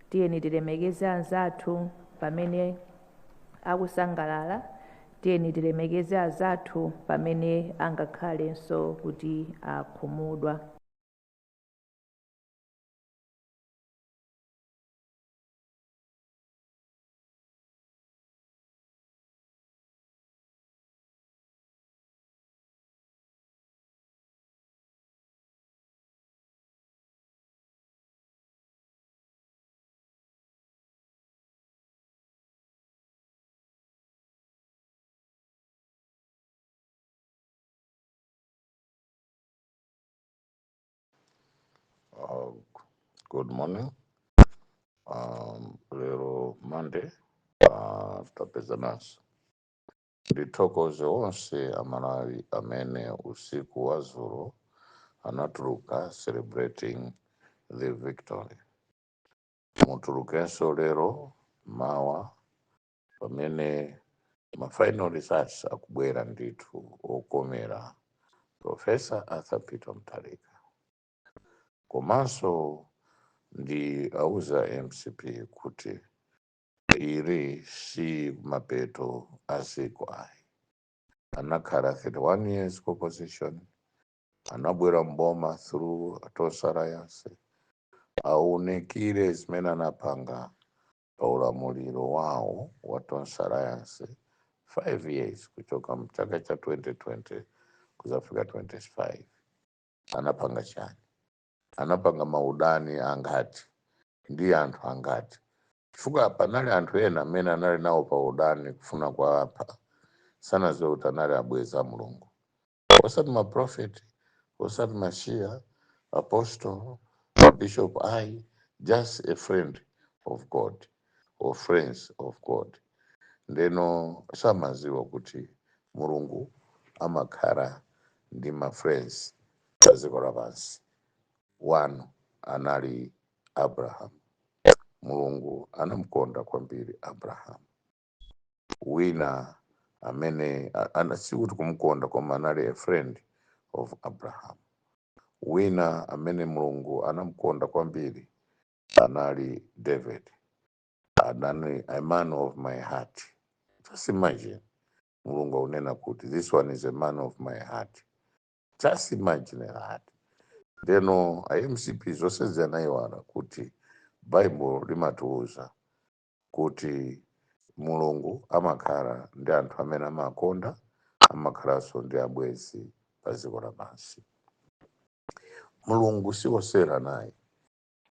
Tiyeni tilemekeze anzathu pamene akusangalala, tiyeni tilemekeze anzathu pamene angakhalenso kuti akhumudwa. Good morning. Lero Monday, tapezananso. Ndithokoze onse Amalawi amene usiku wa dzulo anatuluka celebrating the victory. Mutulukenso lero mawa pamene ma final results akubwera ndithu okomera Professor Arthur Peter Mutharika. Komanso ndi auza MCP kuti ili si mapeto a dziko ayi. Anakhala 31 years ku opposition, anabwera mboma through Tonse Alliance, aonekire zimene anapanga pa ulamuliro wawo wa Tonse Alliance 5 years, kuchoka mchaka cha 2020 kuzafika 25. Anapanga chani? Anapanga maudani angati ndi anthu angati? Chifukwa panali anthu ena amene anali nawo pa udani kufuna kuwapha, sanadziwe kuti anali abwenzi a Mulungu, osati maprofeti, osati masheikh, apostle, bishop, ayi, just a friend of God or friends of God. Ndeno samaziwa kuti Mulungu amakhala ndi ma friends pa dziko lapansi. One anali Abraham. Mulungu anamukonda kwambiri Abraham. Wina amene sikuti kumukonda, koma anali a friend of Abraham. Wina amene Mulungu anamukonda kwambiri anali David, anali "a man of my heart". Just imagine, Mulungu akunena kuti "this one is a man of my heart". Just imagine that. Ndeno iMCP zonse zanayiwala kuti Bible limatiuza kuti Mulungu amakhala ndi anthu amene amakonda, amakhalanso ndi abwenzi pa dziko lapansi. Mulungu siwosera naye.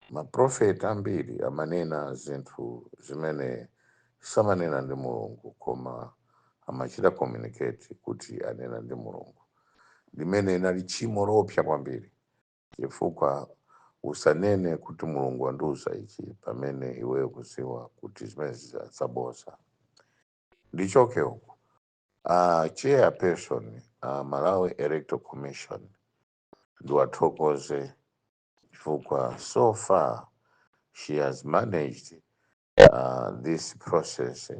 Maprofeti ambiri amanena zinthu zimene samanena ndi Mulungu, koma amachita communicate kuti anena ndi Mulungu, limene inali tchimo loopsa kwambiri, chifukwa usanene kuti "Mulungu wandiuza ichi" pamene iweyo kuziwa kuti zimene zaboza. Ndichoke uku. Chairperson, Malawi Electoral Commission, ndiwathokoze chifukwa so far she has managed this process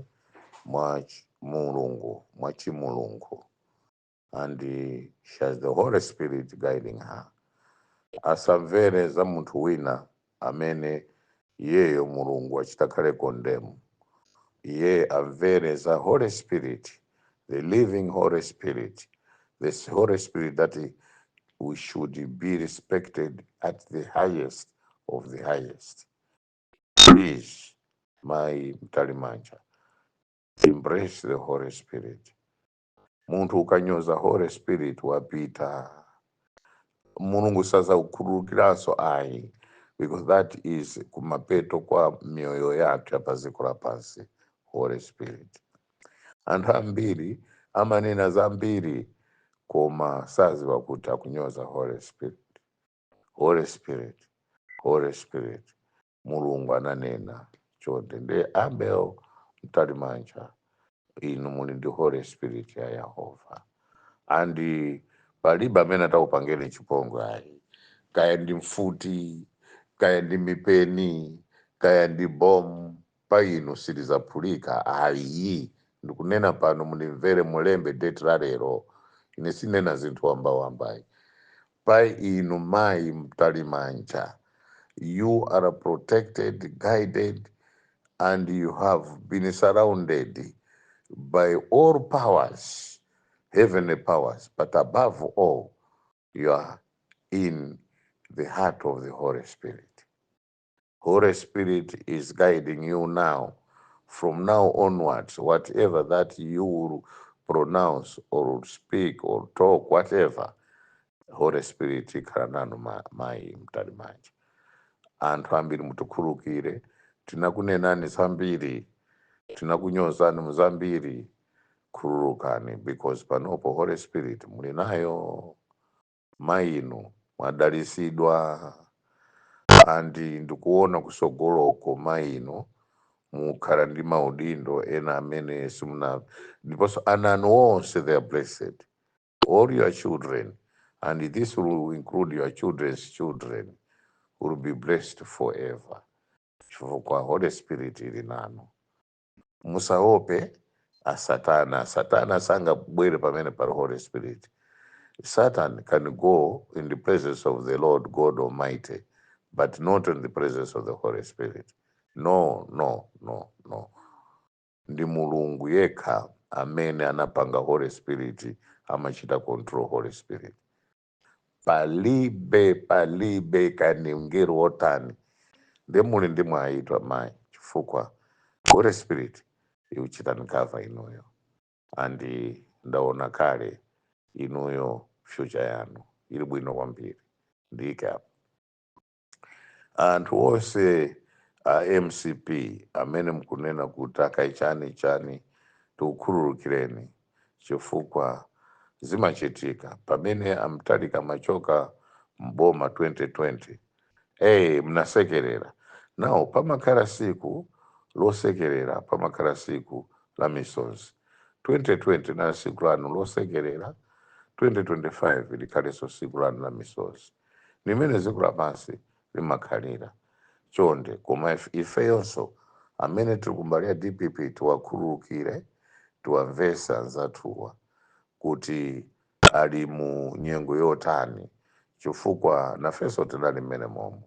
mwa Mulungu, mwa chimulungu, and she has the Holy Spirit guiding her. Asamvere za munthu wina amene iyeyo Mulungu achitakhale condemn. Iye amvere za Holy Spirit, the living Holy Spirit, this Holy Spirit that we should be respected at the highest of the highest. Please, Mai Mtalimanja, embrace the Holy Spirit. Munthu ukanyoza Holy Spirit, wapita. Mulungu sazakukhululukiranso ayi, because that is kumapeto kwa mioyo yathu yapaziko lapansi, Holy Spirit. Anthu ambiri amanena zambiri koma saziwa kuti akunyoza Holy Spirit. Holy Spirit, Holy Spirit, Mulungu ananena chonde. Ndi Abel Mtalimanja, inu muli ndi Holy Spirit ya Yehova, and palibe amene atakupangeni chipongwe ayi, kaya ndi mfuti, kaya ndi mipeni, kaya ndi bomu, pa inu silizaphulika ayi. Ndikunena pano, mundimvere, mulembe date la lero. Ine sinena zinthu wambawambayi. Pa inu Mayi Mtalimanja, You are protected, guided, and you have been surrounded by all powers, heavenly powers, but above all, you are in the heart of the Holy Spirit. Holy Spirit is guiding you now. From now onwards, whatever that you will pronounce or speak or talk, whatever, Holy Spirit ikhala nanu mayi Mtalimanja. Anthu ambiri mutikhululukire, tinakunenani zambiri, tinakunyozani muzambiri, khululukani, because panopo Holy Spirit muli nayo. Mayinu mwadalisidwa, and ndikuona kusogoloko mayinu mukhala ndi maudindo ena amene simuna. Ndiponso ana anu onse, they are blessed, all your children, and this will include your children's children, will be blessed forever, chifukwa Holy Spirit ili nanu. Musaope asatana. Satana sangabwere pamene pali Holy Spirit. Satan can go in the presence of the Lord God Almighty, but not in the presence of the Holy Spirit. No, no, no, no. Ndi Mulungu yekha amene anapanga Holy Spirit, amachita control Holy Spirit. Palibe, palibe kani mngelo wotani. Ndi muli ndi mwayitwa mayi, chifukwa Holy Spirit ikuchitani cover inuyo. And ndaona kale inuyo future yanu ili bwino kwambiri. Ndike apo. Anthu onse a MCP amene mukunena kuti akaichani chani, tikukhululukireni, chifukwa zimachitika. Pamene a Mutharika machoka mboma 2020, mnasekerera nawo. Pamakhala siku losekerera, pamakhala siku la misozi. 2020 na siku lanu losekerera, 2025 likhalenso siku lanu la misozi. Limene dziko lapansi limakhalira chonde. Koma ifeyonso amene tiri kumbali ya DPP tiwakhululukire, tiwamvesa anzathuwa kuti ali mu nyengo yotani, chifukwa nafenso tinali mmene momwe.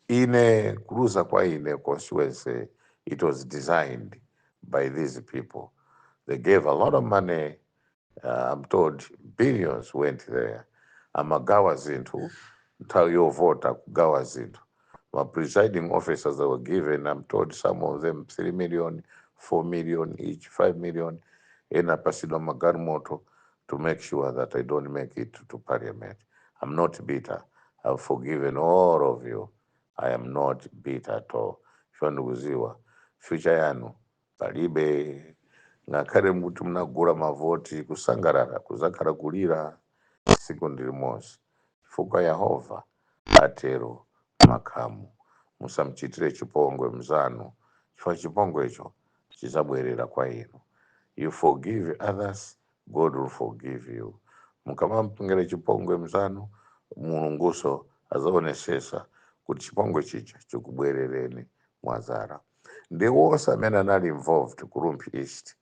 Ine kuluza kwa ine constituency, it was designed by these people. They gave a lot of money. I'm told billions went there. Amagawa zinthu nthawi yovota, kugawa zinthu. Ma presiding officers that were given, I'm told some of them 3 million, 4 million each, 5 million, ena apasidwa magalimoto to make sure that I don't make it to parliament. I'm not bitter. I've forgiven all of you. I am not bitter at all, chifukwa ndikuziwa future yanu palibe. Ngakhale muti munagula mavoti, kusangalala kuzakhala kulira siku ndi limodzi, chifukwa Yehova atero makamu. Musamchitire chipongwe mzanu, chifukwa chipongwecho chizabwerera kwa inu. You forgive others, God will forgive you. Mukamampangira chipongwe mzanu, Mulunguso azaonesesa kuti chipongwe chicha chikubwerereni mwazara. Ndi wonse amene anali involved ku Rumphi East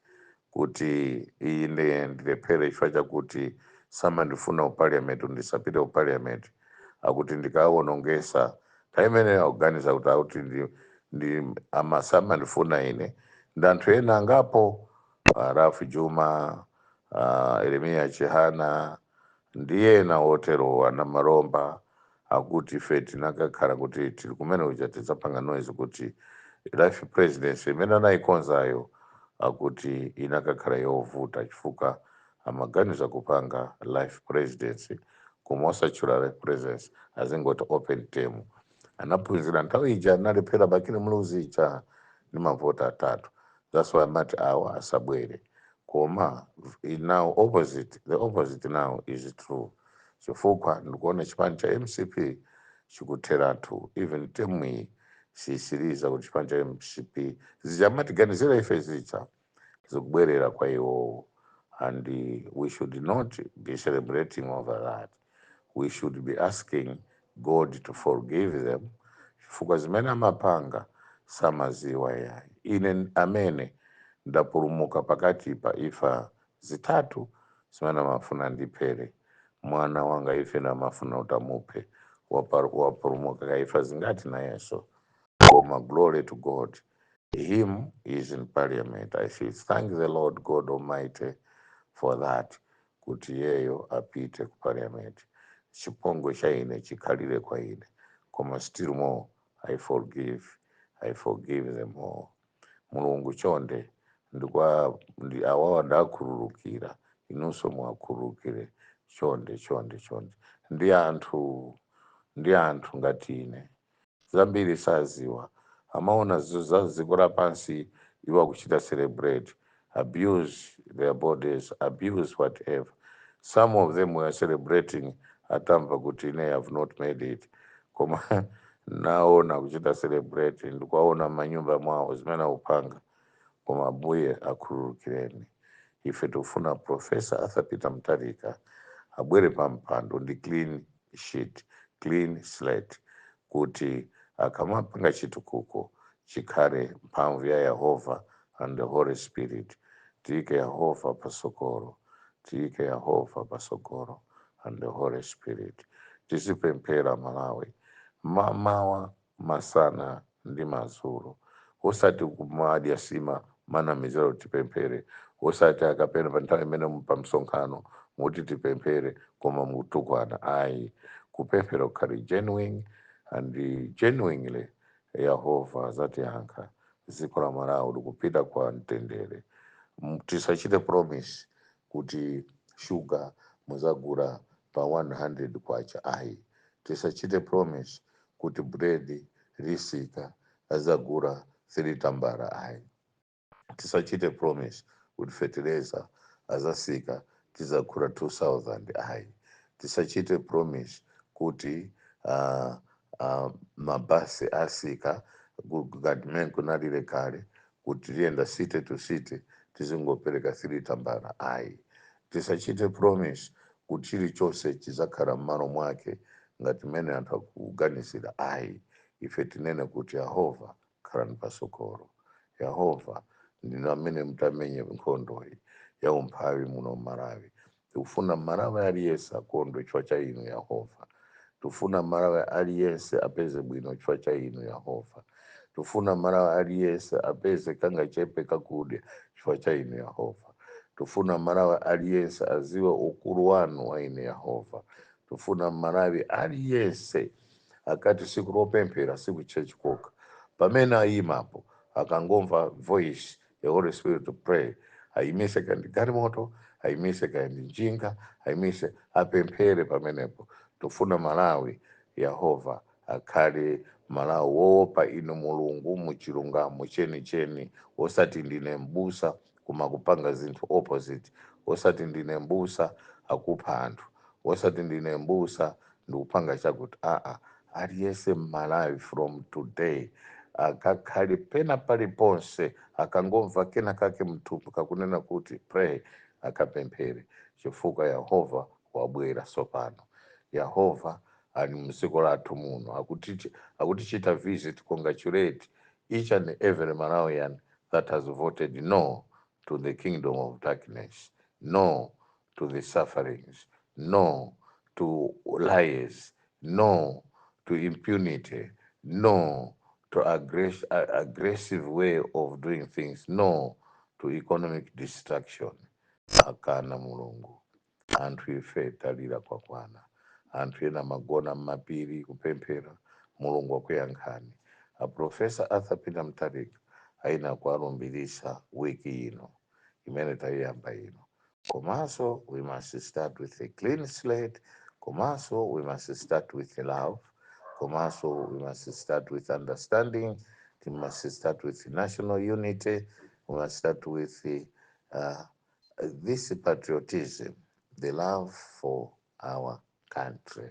kuti ine ndilephere chifukwa chakuti samandifuna ku parliament, ndisapite ku parliament, akuti ndikawonongesa nthawi imene akuganiza kuti akuti ndi ama samandifuna ine ndi anthu ena angapo, Ralph Juma, Eremia Chihana ndi ena otero, ana Maromba, akuti ife tinakakhala kuti tili kumene kuja tidzapanga noise kuti life presidency imene anayikonzayo akuti inakakhala yovuta, chifukwa amaganiza kupanga life presidency koma osatchula life presidency, azingoti open term. Anaphunzira nthawi ija analephera Bakili Muluzi ija ndi mavoti atatu. That's why amati awa asabwere. Koma now opposite, the opposite now is true, chifukwa ndikuona chipani cha MCP chikutheratu. Even term iyi sisiriza kuti chipani cha MCP zichamatiganizira ife zicha zikubwerera kwa iwowo, and we should not be celebrating over that. We should be asking God to forgive them, chifukwa zimene amapanga samaziwa yayi. Ine amene ndapulumuka pakati pa ifa zitatu zimene amafuna ndiphere mwana wanga, ife namafuna kuti amuphe. Wapulumuka kaifa zingati nayenso. Koma glory to God, him is in parliament. I should thank the Lord God Almighty for that, kuti iyeyo apite ku parliament. Chipongwe cha ine chikhalire kwa ine, koma still more I forgive, I forgive them all. Mulungu chonde, ndikwa ndi awawa ndakhululukira, inunso muwakhululukire chonde, chonde, chonde. Ndi anthu ngati ine, zambiri saziwa, amaona za dziko lapansi. Iwo akuchita celebrate, abuse their bodies, abuse whatever. Some of them were celebrating atamva kuti ine have not made it. Koma naona kuchita celebrate, ndikuwaona manyumba mwawo zimene akupanga. Koma Ambuye akhululukireni. Ife tikufuna Professor Arthur Peter Mutharika abwere pa mpando ndi clean sheet, clean slate, kuti akamapanga chitukuko chikhale mphamvu ya Yehova and the Holy Spirit. Tiyike Yehova pasogolo, tiyike Yehova pasogolo and the Holy Spirit. Tizipemphera Malawi mamawa, masana ndi madzulo, osati kumadya sima manamizira kuti tipemphere, osati akapena pa nthawi imene pa msonkhano muti tipemphere koma mutukwana, ayi. Kupemphera kukhale genuine, and genuinely Yehova azatiyankha. Dziko la Malawi likupita kwa mtendere. Tisachite promise kuti shuga muzagula pa 100 kwacha, ayi. Tisachite promise kuti bread risika azagula 3 tambala, ayi. Tisachite promise kuti fertilizer azasika tizagula 2000, ayi. Tisachite promise kuti mabasi asika ngati mmene kunalire kale kuti tiyenda city to city tizingopereka 3 tambala, ayi. Tisachite promise kuti chilichonse chizakhala m'malo mwake ngati mmene anthu akuganizira, ayi. Ife tinene kuti Yehova khalani pasogolo, Yehova ndinu amene mutamenye nkhondoyi ya umphawi muno mMalawi. Tikufuna Mmalawi aliyense akondwe chifukwa cha inu Yehova. Tikufuna Mmalawi aliyense apeze bwino chifukwa cha inu Yehova. Tikufuna Mmalawi aliyense apeze kangachepe kakudya chifukwa cha inu Yehova. Tikufuna Mmalawi aliyense aziwe ukulu wanu wa inu Yehova. Tikufuna Mmalawi aliyense akati siku lopemphera, siku church koka, pamene ayimapo akangomva voice ya Holy Spirit to pray, ayimise kandi galimoto, ayimise kandi njinga, ayimise apemphere pamenepo. Tufuna Malawi Yehova akhale Malawi woopa inu Mulungu muchilungamo chenicheni, osati ndine mbusa koma kupanga zinthu opposite, osati ndine mbusa akupha anthu, osati ndine mbusa ndikupanga chakuti, aa. Aliyense Mmalawi from today akakhale pena paliponse, akangomva kena kake mthupi kakunena kuti pray, akapemphere, chifukwa Yehova wabwera sopano. Yehova ali mdziko lathu muno akutichita visit. Congratulate each and every Malawian that has voted no to the kingdom of darkness, no to the sufferings, no to lies, no to impunity, no to aggressive way of doing things, no to economic destruction. Akana Mulungu. Anthu ife talira kwakwana. Anthu ena magona mmapiri kupemphera. Mulungu akuyankhani. A Professor Arthur Peter Mutharika aina kualumbirisa wiki ino imene tayiyamba ino. Komanso we must start with a clean slate, komanso we must start with love, komanso we must start with understanding, we must start with national unity, we must start with this patriotism, the love for our country.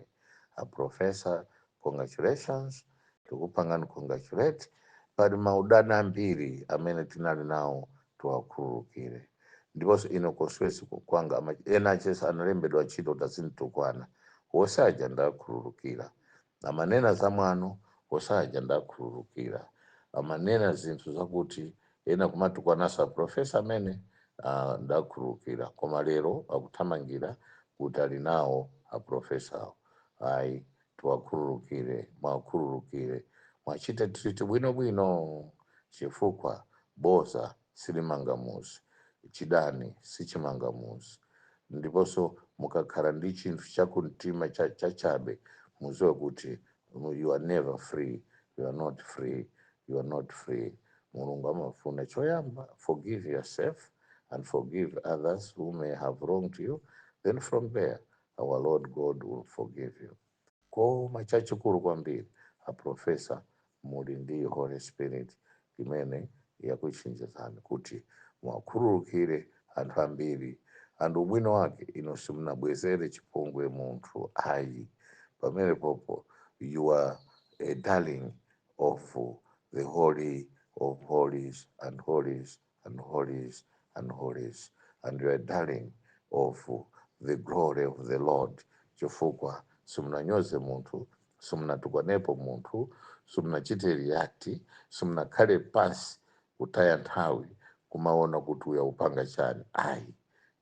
A Professor, congratulations, tikupangani congratulate. Pali maudani ambiri amene tinali nawo, tiwakhululukire. Ndiponso ino constituency kwanga ena achesa analembedwa ntchito kuti azinditukwana, wosaja ndakhululukira. Amanena za mwano, wosaja ndakhululukira. Amanena zinthu zakuti ena kumatukwanasa Professor amene ndakhululukira. Koma lero akuthamangira kuti ali nawo aprofesawo, ayi. Tiwakhululukire, mwakhululukire, mwachite treat bwinobwino, chifukwa boza silimanga muzi, chidani sichimanga muzi. Ndiponso mukakhala ndi chinthu chakumtima chachabe, muziwe kuti you are never free, you are not free, you are not free. Mulungu amafuna choyamba, forgive yourself and forgive others who may have wronged you. Then from there our Lord God will forgive you. Koma chachikulu kwambiri, aprofesa, muli ndi Holy Spirit imene yakuchenjezani kuti mwakhululukire anthu ambiri. Anthu ubwino wake ino simunabwezere chipongwe munthu ayi. Pamene popo you are a darling of the Holy of Holies and holies and holies and holies, and you are a darling of the glory of the Lord, chifukwa simunanyoze munthu, simunatukwanepo munthu, simunachite react, simunakhale pansi kutaya nthawi kumaona kuti uya upanga chani ayi.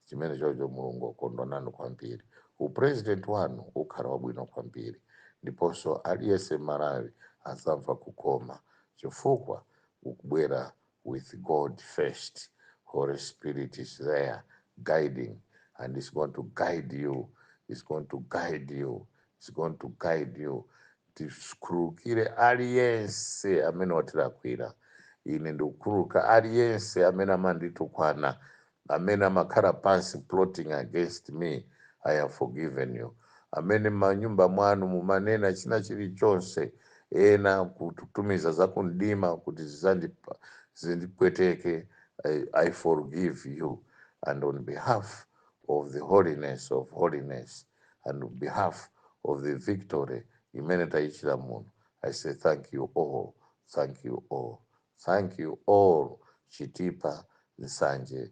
Chimene chocho Mulungu akondwa nanu kwambiri. Upresident wanu ukhala wabwino kwambiri, ndiponso aliyense Malawi azamva kukoma, chifukwa ukubwera with God first. Holy Spirit is there guiding, and is going to guide you, is going to guide you, is going to guide you. Tikhululukire aliyense amene watilakwira. Ine ndikukhululuka aliyense amene amanditukwana, amene amakhala pansi plotting against me. I have forgiven you. Amene manyumba mwanu mumanena china chilichonse, ena kutumiza zakumdima kuti zindipweteke, I forgive you. And on behalf of the holiness of holiness and on behalf of the victory imene tayichita muno, I say thank you all, thank you all, thank you all. Chitipa, Nsanje,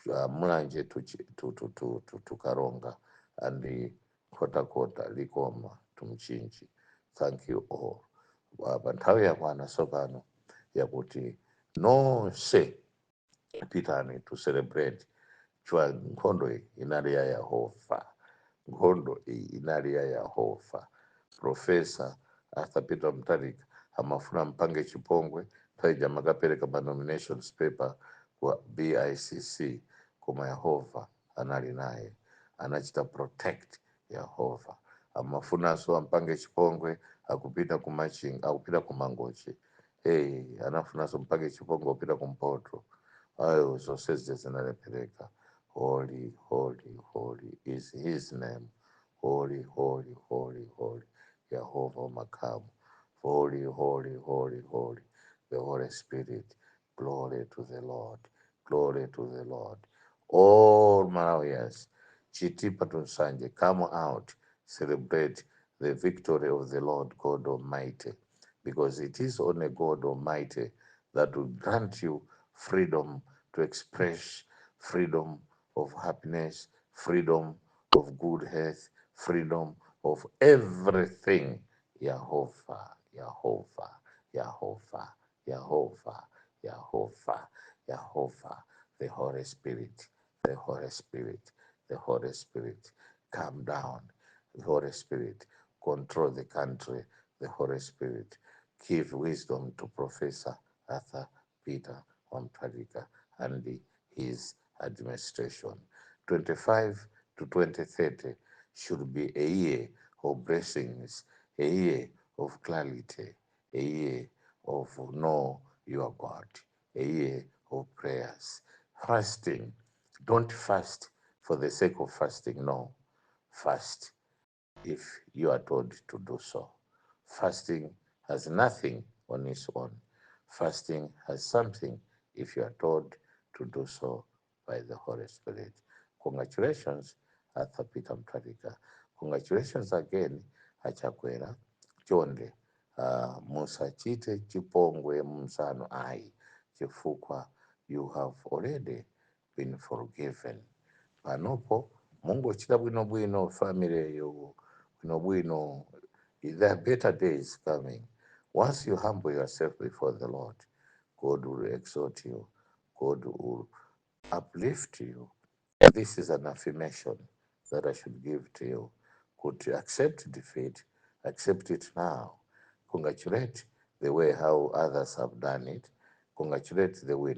Mulanje to Karonga and the Kotakota, Likoma to Mchinji, thank you all. Pa nthawi yakwana tsopano yakuti nonse pitani to celebrate, chwa nkhondo iyi inali ya Yehova, nkhondo iyi inali ya Yehova. Professor Arthur Peter Mutharika amafuna mpange chipongwe nthawi makapereka ma nominations paper kwa BICC, koma Yehova anali naye, anachita protect. Yehova amafunanso ampange chipongwe akupita ku Machinga, akupita ku Mangochi. Hey, anafunanso mpange chipongwe akupita kumpoto. Ayo zonse zinalephereka. Holy, holy, holy is his name. Holy, holy, holy, holy, Yehova makamu. Holy, holy, holy, holy, the Holy Spirit. Glory to the Lord, glory to the Lord. All Malawians, Chitipa to Nsanje, come out, celebrate the victory of the Lord God Almighty, because it is only God Almighty that will grant you freedom to express, freedom of happiness, freedom of good health, freedom of everything. Jehovah, Jehovah, Jehovah, Jehovah, Jehovah, Jehovah, the Holy Spirit, the Holy Spirit, the Holy Spirit, come down. The Holy Spirit, control the country. The Holy Spirit, give wisdom to Professor Arthur Peter Mutharika and his administration. 25 to 2030 should be a year of blessings, a year of clarity, a year of know your God, a year of prayers. Fasting. Don't fast for the sake of fasting. No. Fast if you are told to do so. Fasting has nothing on its own. Fasting has something if you are told to do so by the Holy Spirit. Congratulations, Arthur Peter Mutharika. Congratulations again, Achakwera. Chonde, musachite chipongwe mnzanu ayi, chifukwa you have already been forgiven. Panopo mungochita bwinobwino family yo bwinobwino. There are better days coming. Once you humble yourself before the Lord, God will exalt you, God will uplift you. This is an affirmation that I should give to you. Could you accept defeat? Accept it now. Congratulate the way how others have done it. Congratulate the winner.